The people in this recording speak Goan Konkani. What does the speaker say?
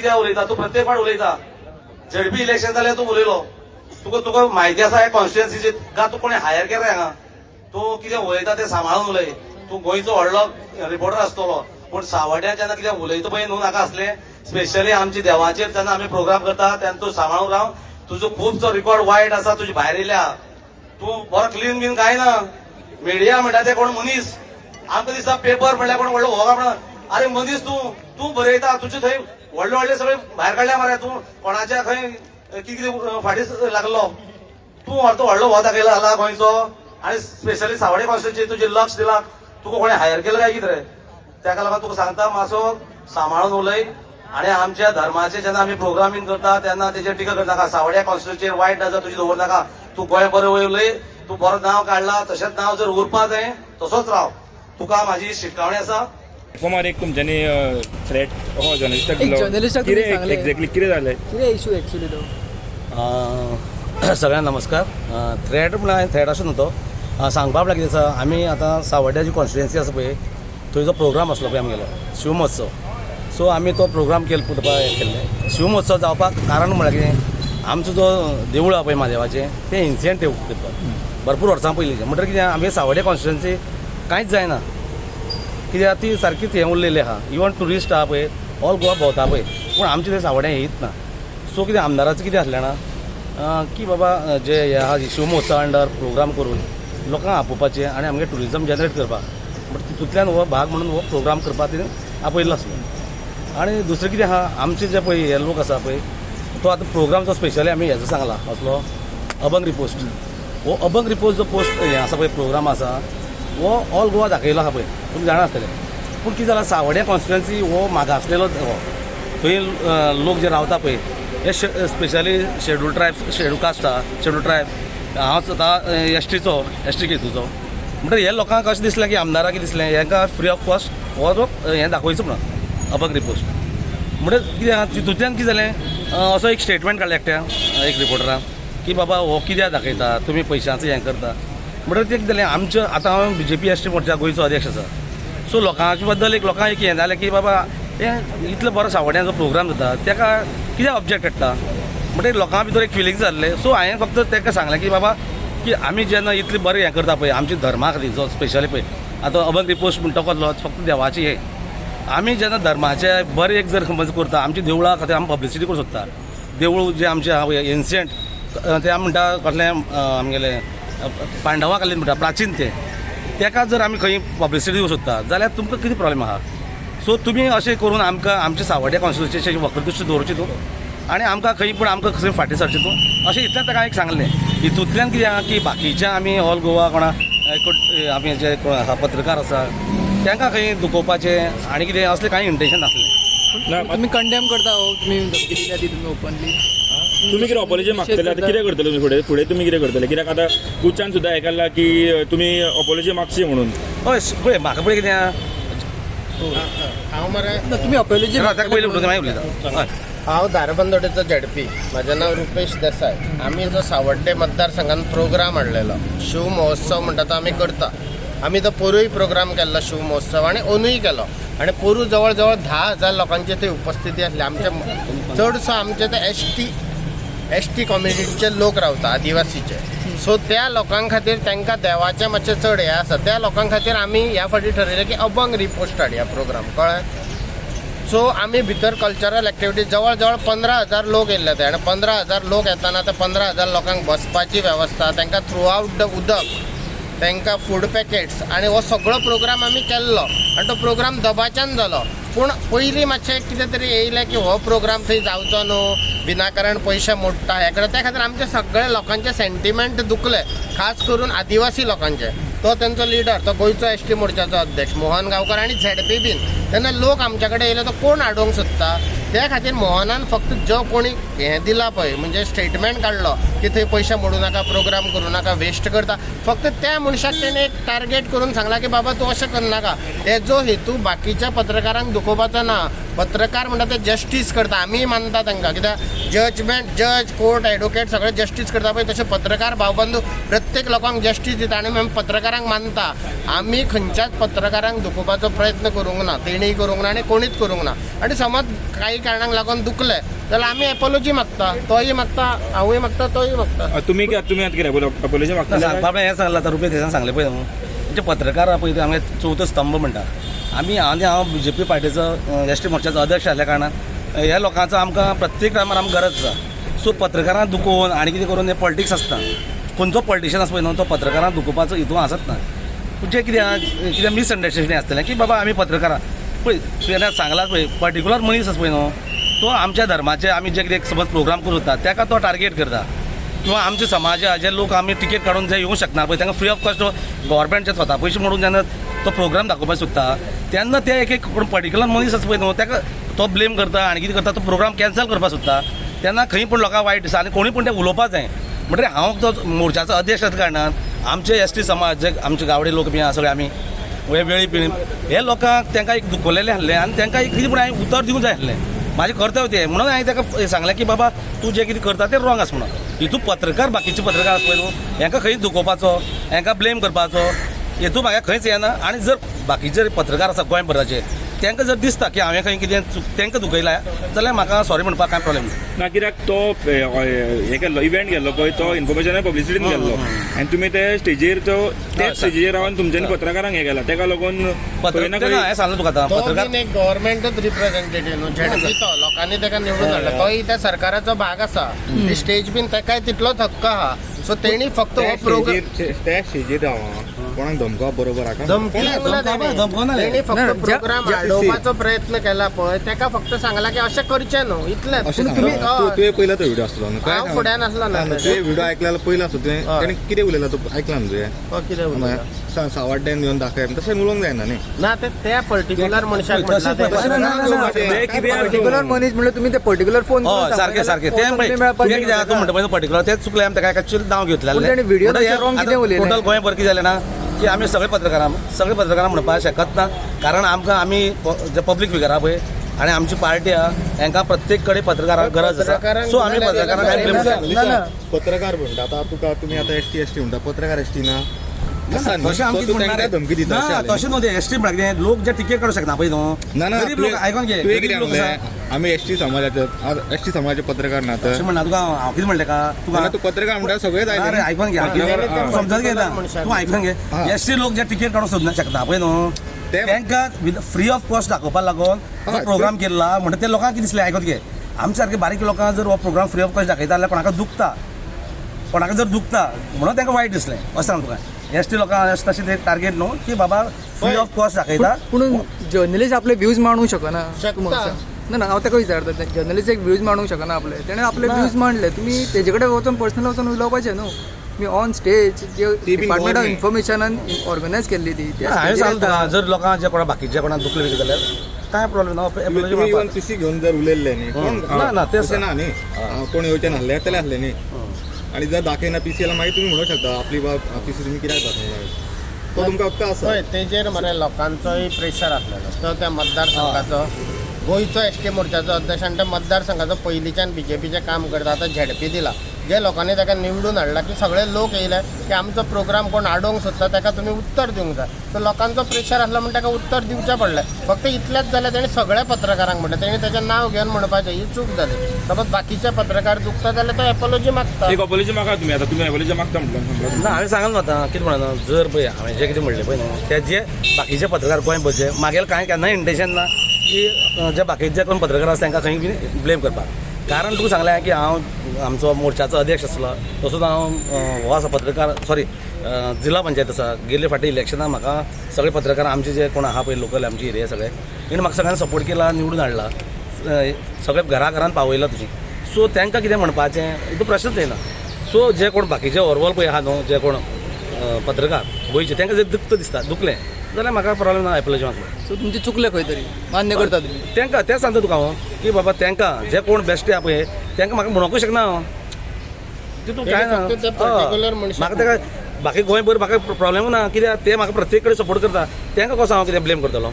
कित्याक उलयता? तूं प्रत्येक फावट उलयता. झेडपी इलेक्शन जाल्यार तूं उलयलो. तुका म्हायती आसा ह्या कॉन्स्टिट्युएन्सीची का तूं कोणें हायर केला हांगा? तूं कितें उलयता तें सांबाळून उलय. तूं गोंयचो व्हडलो रिपोर्टर आसतलो, पूण सावड्ड्यां जेन्ना कितें उलयता पळय न्हू, नाका आसलें. स्पेशली आमच्या देवाचेर जेन्ना आमी प्रोग्राम करता तेन्ना तूं सांबाळून राव. तुजो खुबसो रिकॉर्ड वायट आसा. तुजी भायर येयल्या, तूं बरो क्लीन बीन कांय ना. मिडिया म्हणटा ते कोण मनीस? आमकां दिसता पेपर म्हणल्यार कोण व्हडलो हो म्हणून. अरे मनीस, तूं तूं बरयता. तुजे थंय व्हडले व्हडले सगळे भायर काडल्या मरे. तूं कोणाच्या खंय कितें कितें फाटीं लागलो. तूं व्हरतो व्हडलो हो दाखयला जाला गोंयचो आनी स्पेशली सावडे कॉन्स्टिट्युएन्सी तुजें लक्ष दिला. तुका कोणें हायर केलं काय कितें रे? ताका लागून तुका सांगता, मातसो सांबाळून उलय आनी आमच्या धर्माचे जेन्ना आमी प्रोग्रामींग करता तेन्ना तेजेर टिका करनाका. सावड्या कॉन्स्टिट्युएन्सीचेर वायट नजर तुजी दवर नाका. तूं गोंय बरें उलय. तूं बरो नांव काडला, तशेंच नांव जर उरपा जाय, तसोच राव. तुका म्हाजी शिटकावणी आसा. प्लॅटफॉर्मार एक तुमच्यांनी थ्रेट हो जर्नलिस्टाक एक दिलो. journalist-आक तुम्ही कितें सांगलें. एक्झॅक्टली कितें जालें? कितें इशू एक्चुअली तो? सगळ्यांक नमस्कार. थ्रेट म्हणल्यार हांवें थ्रेट अशें न्हू तो सांगपा म्हळ्यार कितें आसा, आमी आतां सावड्ड्या जी कॉन्स्टिट्युएन्सी आसा पळय, थंय जो प्रोग्राम आसलो पळय आमगेलो शिवमहोत्सव, सो आमी तो प्रोग्राम केल केल्ले. शिवमहोत्सव जावपाक कारण म्हळ्यार कितें, आमचो जो देवूळ आहा पळय म्हादेवाचें, तें एन्शियंट देवूळ, भरपूर वर्सां पयलींचें. म्हणटकीर कितें, आमगे सावड्डे कॉन्स्टिट्युएन्सी कांयच जायना, कित्याक ती सारकीच हें उरलेली आहा. इवन ट्युरिस्ट आहा पळय, ऑल गोवा भोंवता पळय, पूण आमचे थंय सावड्ड्यां येयत ना. सो कितें आमदाराचें कितें आसलें ना की बाबा जे हे आहा शिवमहोत्सव अंडर प्रोग्राम करून लोकांक आपोवपाचें आनी आमगे ट्युरिजम जनरेट करपाक. बट तितूंतल्यान हो भाग म्हणून हो प्रोग्राम करपाक तेणें आपयल्लो आसलो. आनी दुसरें कितें आहा, आमचे जे पळय हे लोक आसा पळय, तो आतां प्रोग्राम जो स्पेशली आमी हेजो सांगला असलो अभंग रिपोस्ट, हो अभंग रिपोस्ट जो पोस्ट हें आसा पळय, प्रोग्राम आसा, हो ऑल गोवा दाखयलो आहा पळय, तुमी जाणा आसतले. पूण कितें जालां, सावड्ड्या कॉन्स्टिट्युएन्सी हो मागासलेलो हो थंय लोक जे रावता पळय, हे specially schedule tribe, schedule caste आहा, शेड्यूल ट्रायब. हांव स्वता एसटीचो, एसटी केतूचो. म्हणटकीर हे लोकांक अशें दिसलें की आमदाराक कितें दिसलें, हेंकां फ्री ऑफ कॉस्ट हो जो हें दाखोवचो म्हणून अभंग रिपोस्ट. म्हणटकीर कितें आहा, तितूंतल्यान कितें जालें, असो एक स्टेटमेंट काडलें एकट्या एक रिपोर्टरान की बाबा हो कित्याक दाखयता तुमी, पयशांचो हें करता. म्हणटकीर तें कितें जालें, आमच्यो आतां हांव बीजेपी एसटी मोर्चा गोंयचो अध्यक्ष आसा. सो लोकांचे बद्दल एक लोकांक एक हें जालें की बाबा हें इतलो बरो सावड्ड्यांचो प्रोग्राम जाता, तेका कित्याक ऑब्जेक्ट काडटा? म्हणटकीर लोकां भितर एक फिलींग जाल्लें. सो हांवें फक्त ताका सांगलें की बाबा की आमी जेन्ना इतलें बरें हें करता पळय आमच्या धर्मा खातीर, जो स्पेशली पळय आतां अभंग रिपोस्ट म्हणटा कसलो, फक्त देवाची हें, आमी जेन्ना धर्माचे बरें एक जर समज करता, आमच्या देवळा खातीर आमी पब्लिसिटी करूंक सोदता. देवूळ जें आमचें आहा पळय एन्शियंट, तें आमी म्हणटा कसलें, आमगेलें पांडवा कालीन म्हणटा प्राचीन तें, तेका जर आमी खंय पब्लिसिटी दिवंक सोदता जाल्यार तुमकां कितें प्रॉब्लेम आहा? सो तुमी अशें करून आमकां आमच्या सावड्ड्या कॉन्स्टिट्युएन्सीचें वक्रदृश्टी दवरची न्हू आनी आमकां खंय पूण आमकां खंय फाटीं सरचें न्हू, अशें इतलें ताका एक सांगलें. हितूंतल्यान कितें आहा की बाकीच्या आमी ऑल गोवा कोणा आमी जे कोण आसा पत्रकार आसा तांकां खंय दुखोवपाचें आनी कितें असलें कांय इंटेन्शन नासलें. ना. तुमी कंडेम करता हो, तुमी धमकी दिल्या ती तुमी ओपनली. तुमी कितें अपॉलॉजी मागतले आतां? कितें करतले तुमी फुडें? फुडें तुमी कितें करतले? कित्याक आतां कुचान सुद्दां हें काडलां की तुमी अपॉलॉजी मागची म्हणून. हय, पळय म्हाका पळय कितें आहा. हांव मरे तुमी अपॉलॉजी ताका पयलीं उलयता, मागीर उलयता, हय. हांव धारबंदोडेचो झेडपी. म्हजें नांव रुपेश देसाय. आमी जो सावड्डे मतदारसंघान प्रोग्राम हाडलेलो शिव महोत्सव म्हणटा, तो आमी करता. आमी तो पोरूय प्रोग्राम केल्लो शिव महोत्सव आनी अंदूय केलो आनी पोरूं जवळ जवळ 10,000 लोकांची थंय उपस्थिती आसली. आमचे चडसो आमचे ते एसटी कम्युनिटीचे लोक रावता, आदिवासीचे. सो त्या लोकां खातीर, तांकां देवाचें मातशें चड हें आसा, त्या लोकां खातीर आमी ह्या फावटी ठरयलें की अभंग रिपोस्ट हाडया प्रोग्राम, कळ्ळें? सो आमी भितर कल्चरल एक्टिविटी, जवळ जवळ 15,000 लोक येयल्ले ते आनी 15,000 लोक येताना ते 15,000 लोकांक बसपाची वेवस्था, तांकां थ्रू आवट the उदक, तांकां फूड पॅकेट्स आनी हो सगळो प्रोग्राम आमी केल्लो आनी तो प्रोग्राम दबाच्यान जालो. पूण पयलीं मातशें कितें तरी येयलें की हो प्रोग्राम थंय जावचो न्हू, विनाकारण पयशे मोडटा हें करता. त्या खातीर आमचे सगळे लोकांचे सेंटिमेंट दुखले, खास करून आदिवासी लोकांचे. तो तेंचो लिडर, तो गोंयचो एसटी मोर्चाचो अध्यक्ष मोहन गांवकर आनी झेडपी बीन, तेन्ना लोक आमच्या कडेन येयले, तो कोण हाडूंक सोदता. त्या खातीर मोहनान फक्त जो कोणी हें दिला पळय, म्हणजे स्टेटमेंट काडलो की थंय पयशे मोडू नाका, प्रोग्राम करूं नाका, वेस्ट करता, फक्त त्या मनशाक तेणें एक टार्गेट करून सांगला की बाबा तूं अशें करनाका. तेजो हेतू बाकीच्या पत्रकारांक दुखोवपाचो. दुखोवपाचो ना. पत्रकार म्हणटा ते जस्टीस करता, आमीय मानता तांकां, कित्याक जजमेंट, जज, कोर्ट, एडवोकेट सगळे जस्टीस करता पळय, तशें पत्रकार भावबंधू प्रत्येक लोकांक जस्टीस दिता आनी आमी पत्रकारांक मानता. आमी खंयच्याच पत्रकारांक दुखोवपाचो प्रयत्न करूंक ना, तेणीय करूंक ना आनी कोणीच करूंक ना. आनी समज काही कारणांक लागून दुखले जाल्यार आमी एपोलॉजी मागता, तोय मागता, हांवूय मागता, तोय मागता. तुमी तुमी आतां कितें अपोलॉजी मागतले? सांगपा हें सांगलां आतां रुपेश देसायान सांगलें पळय न्हू, म्हणजे पत्रकार आहा पळय ते आमगे चवथो स्तंभ म्हणटा आमी. आनी हांव बीजेपी पार्टीचो एस टी मोर्चाचो अध्यक्ष आसल्या कारणान ह्या लोकांचो आमकां प्रत्येक टायमार आमकां गरज आसा. सो पत्रकारांक दुखोवन आनी कितें करून हें पॉलिटिक्स आसता. खंयचो पॉलिटिशियन आसा पळय न्हू, तो पत्रकारांक दुखोवपाचो हितून आसत ना. पूण जें कितें आहा, कितें मिसअंडरस्टँडींग आसतलें की बाबा आमी पत्रकारां पळय तुवें सांगलां पळय, पर्टिकुलर मनीस आसा पळय न्हू, तो आमच्या धर्माचे आमी जे कितें समज प्रोग्राम करूं सोदता ताका तो टार्गेट करता, किंवा आमच्या समाजा जे लोक आमी तिकेट काडून जे येवंक शकना पळय, तांकां फ्री ऑफ कॉस्ट गव्हर्मेंटचे स्वता पयशे मोडून जेन्ना तो प्रोग्राम दाखोवपाक सोदता तेन्ना ते एक एक कोण पर्टिकुलर मनीस आसा पळय न्हू, ताका तो ब्लेम करता आनी कितें करता, तो प्रोग्राम कॅन्सल करपाक सोदता. तेन्ना खंय पूण लोकांक वायट दिसता आनी कोणूय पूण तें उलोवपाक जाय. म्हणटकीर हांव तो मोर्चाचो अध्यक्ष आसल्या कारणान आमचे एस टी समाज, जे आमचे गावडे लोक बी आहा सगळे आमी हे वेळी बिळी हे लोकांक तांकां एक दुखवलेलें आसलें आनी तांकां एक कितें पूण हांवें उतर दिवंक जाय आसलें, म्हाजें कर्तव्य तें. म्हणून हांवें ताका सांगलें की बाबा तूं जें कितें करता तें रॉंग आसा म्हणून. हितून पत्रकार, बाकीचे पत्रकार आसा पळय न्हू, हेंकां खंय दुखोवपाचो, हेंकां ब्लेम करपाचो हेतू म्हाका खंयच येना. आनी जर बाकीचे पत्रकार आसा गोंयभराचे, तांकां जर दिसता की हांवें खंय कितें चूक तांकां दुखयला जाल्यार म्हाका सॉरी म्हणपाक कांय प्रॉब्लेम ना. ना, कित्याक तो हे केल्लो इव्हेंट केल्लो पळय, तो इन्फॉर्मेशन पब्लिसिटीन केल्लो आनी तुमी ते स्टेजीर तो तेच स्टेजीर रावन तुमच्यांनी पत्रकारांक हे केला, तेका लागून खंय ना पत्रकार खंय हांवें सांगलें तुका आतां तो पत्रकार बीन एक गव्हर्मेंटूच रिप्रेझेंटेटिव्ह न्हू, झेडपी तो लोकांनी ताका निवडून हाडला, तोय त्या सरकाराचो भाग आसा. ती स्टेज बीन ताकाय तितलोच हक्क आहा. सो तेणी फक्त हो प्रोग्राम त्या स्टेजीर राव कोणाक धमकावप बरोबर आहा? धमकी दिवंक ना. धमकावना. तेणी फक्त ना, प्रोग्राम आडोवपाचो प्रयत्न केला पळय, ताका फक्त सांगला की अशें करचें न्हू, इतलेंच. अशें सांगला. तुवें पयला तो व्हिडिओ आसलो न्हू? हांव फुड्यान आसलो ना. तुवें व्हिडिओ आयकल्यार पयलो आसलो तुवें, हय. ताणें कितें उलयला तो आयकला न्हू तुवें? हो, कितें उलयला? सावड्ड्यान येवन दाखय तशें उलोवंक जायना न्ही. ना, ते त्या पर्टिक्युलर मनशाक तशें म्हटला. ते कितें आसा? पर्टिक्युलर मनीस म्हणल्यार तुमी ते पर्टिक्युलर फोन हय, सारकें सारकें तें पळय, तुवें कितें आहा, तूं म्हणटा पळय पर्टिकुलर तें चुकलें, आमी ताका एक्चुअली नांव पूण ताणें video घेतलें. wrong कितें उलयलें? टोटल गोंयभर कितें जालें ना की आमी सगळे पत्रकारां, सगळे पत्रकारां म्हणपाक शकत ना, कारण आमकां आमी जे पब्लीक फिगर आहा पळय आनी आमची पार्टी आहा, हांकां प्रत्येक कडेन पत्रकारांक गरज आसा. सो आमी पत्रकारांक कांय ब्लेम ना, ना. पत्रकार म्हणटा आतां तुका, तुमी आतां एस टी एस टी म्हणटा, पत्रकार एस टी ना आसा न्ही? तशें So आमकां तूं तांकां धमकी दिता अशें ना, जालें. तशें न्हू, तें एस टी म्हळ्यार कितें, लोक जे तिकेट काडूंक शकना पळय न्हू, ना ना, गरीब लोक, आयकोन घे, तुवें गरीब कितें लोक आसा. म्हणलें? आमी एस टी समाजाचे, एस टी समाजाचे पत्रकार ना तर अशें म्हणना तुका हांव, कितें म्हणलें का तुका? ना, तूं पत्रकार म्हणटा सगळेच आयले अरे न्ही. आयकोन घे, हांव कितें समजून घेता तूं, आयकोन घे. एस टी लोक जे तिकेट काडूंक सोदना शकना पळय न्हू, तांकां फ्री ऑफ कॉस्ट दाखोवपाक लागून जो प्रोग्राम केला म्हणटा ते लोकांक कितें दिसलें, आयकोन घे, आमच्या सारके बारीक लोकांक जर हो प्रोग्राम फ्री ऑफ कॉस्ट दाखयता जाल्यार कोणाक दुखता, कोणाक जर दुखता म्हणून तांकां वायट दिसलें. अशें सांग तुका, एस टी लोकांक तशें ते टार्गेट न्हू की बाबा फ्री ऑफ कॉस्ट दाखयता. पूण जर्नलिस्ट आपले व्यूज मांडूंक शकना. शकता. ना ना, हांव ताका विचारता, जर्नलिस्ट एक व्यूज मांडूंक शकना आपले, तेणें आपले व्यूज मांडले, तुमी तेजे कडेन वचोन पर्सनल वचोन उलोवपाचें न्हू. तुमी ऑन स्टेज जे ती बी डिपार्टमेंट ऑफ government. इन्फॉर्मेशनान ऑर्गनायज केल्ली ती त्या हांवें स्टेजीर सांगता येता. तुका, जर लोकांक जे कोणा बाकीच्या कोणाक दुखलें बी जाल्यार कांय प्रॉब्लेम ना. तुमी इवन पीसी घेवन जर उलयल्ले न्ही कोण, ना, ना, तें तशें ना न्ही, कोण येवचे नासले जाल्यार आसले न्ही, आनी जर दाखयना पीसी जाल्यार मागीर तुमी म्हणूंक शकता आपली बाब पीसी तुमी कित्याक दाखयना, तो तुमकां हक्क आसा. पळय तेजेर मरे लोकांचोय प्रेशर आसलेलो. तो त्या मतदारसंघाचो, गोंयचो एस टी मोर्चाचो अध्यक्ष आनी त्या मतदारसंघाचो पयलींच्यान बीजेपीचें काम करता. आतां झेडपी दिला, जे लोकांनी ताका निवडून हाडला की सगळे लोक येयले की आमचो प्रोग्राम कोण आडोवंक सोदता ताका तुमी उत्तर दिवंक जाय. सो लोकांचो प्रेशर आसलो म्हूण ताका उत्तर दिवचें पडलें. फक्त इतलेंच जाल्यार तेणें सगळ्या पत्रकारांक म्हणलें, तेणें तेजें नांव घेवन म्हणपाचें ही चूक जाली. समज बाकीचे पत्रकार दुखता जाल्यार तो एपोलॉजी मागता. एक अपॉलॉजी मागा तुमी, आतां तुमी अपॉलॉजी मागता म्हटलं. ना, हांवें सांगलें न्हू आतां कितें म्हणा, जर पळय हांवें जें कितें म्हणलें पळय न्हू, ते जे बाकीचे पत्रकार गोंयभरचे, मागेल कांय केन्नाय इंटेन्शन ना की जे बाकीचे कोण पत्रकार आसा तांकां खंय बी ब्लेम करपाक. कारण तुका सांगलें की हांव आमचो मोर्चाचो अध्यक्ष आसलो, तसोच हांव हो आसा पत्रकार, सॉरी जिल्हा पंचायत आसा. गेल्ले फावटी इलेक्शनाक म्हाका सगळे पत्रकार आमचे जे कोण आहा पळय लोकल आमची एरिया सगळे तेणी म्हाका सगळ्यांनी सपोर्ट केला, निवडून हाडला, सगळे घरा घरान पावयला तुजी. सो तांकां कितें म्हणपाचें हितून प्रश्नच येना. सो जे कोण बाकीचे ओवरऑल पळय आहा न्हू, जे कोण पत्रकार गोंयचे, तांकां जर दुख्ख दिसता, दुखलें जाल्यार म्हाका प्रॉब्लेम ना एपोलॉजी मागपाक. सो तुमचें चुकलें खंय तरी, मान्य करता तुमी? तांकां तेंच सांगता तुका हांव की बाबा तांकां जे कोण बेश्टे आहा पळय तांकां म्हाका म्हणोंकूय शकना हांव, तितून कांय ना. फक्त ते particular मनशाक. म्हाका ताका बाकी गोंयभर म्हाका प्रॉब्लेम ना, कित्याक ते म्हाका प्रत्येक कडेन सपोर्ट करता, तांकां कसो हांव कितें ब्लेम करतलो?